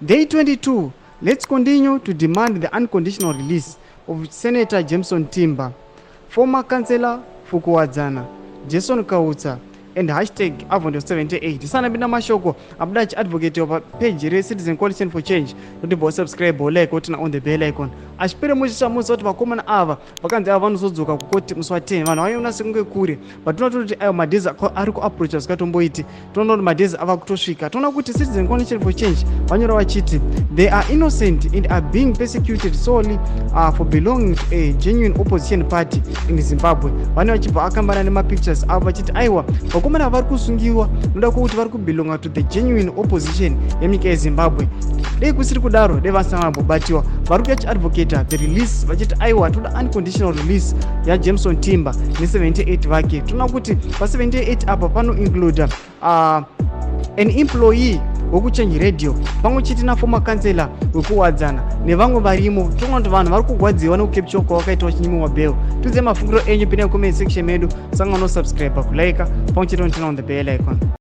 Day 22, let's continue to demand the unconditional release of Senator Jameson Timba, former councillor for Kuwadzana, Jason Kautsa, and hashtag Avondale 78. Tisanapinda mashoko abuda achiadvocate papeji reCitizen Coalition for Change kuti bo subscribe, like, turn on the bell icon. Achipere muchichamusa kuti vakomana ava vakanzi ava vanozodzoka kukoti musi wa10. Vanhu vaiona sekunge kure, but toona kuti ayo madays ari kuapproacha zvisikatomboiti. Toona kuti madays ava kutosvika. Toona kuti Citizen Coalition for Change vanyora vachiti they are innocent and are being persecuted solely for belonging to a genuine opposition party in Zimbabwe. Vane vachibva akambana nemapictures avo vachiti aiwa, vakomana vari kusungiwa noda kwokuti vari kubelonga to the genuine opposition yenyika yeZimbabwe. Dei kusiri kudaro, dei vasina vambobatiwa. Vari kuya chiadvocata the release vachiti aiwa, toda unconditional release yaJameson Timba ne78 vake. Toona kuti pa78 apa panoincluda an employee wekuChange Radio pamwe chete naformer councillor wekuWadzana nevamwe varimo. Toona kuti vanhu vari kugwadziwa nekucapture kwavakaita vachinyimiwa bail. Tiudze mafungiro enyu, pinai comment section medu, sangano subscribe, kulike pamwe chete noturn on the bell icon.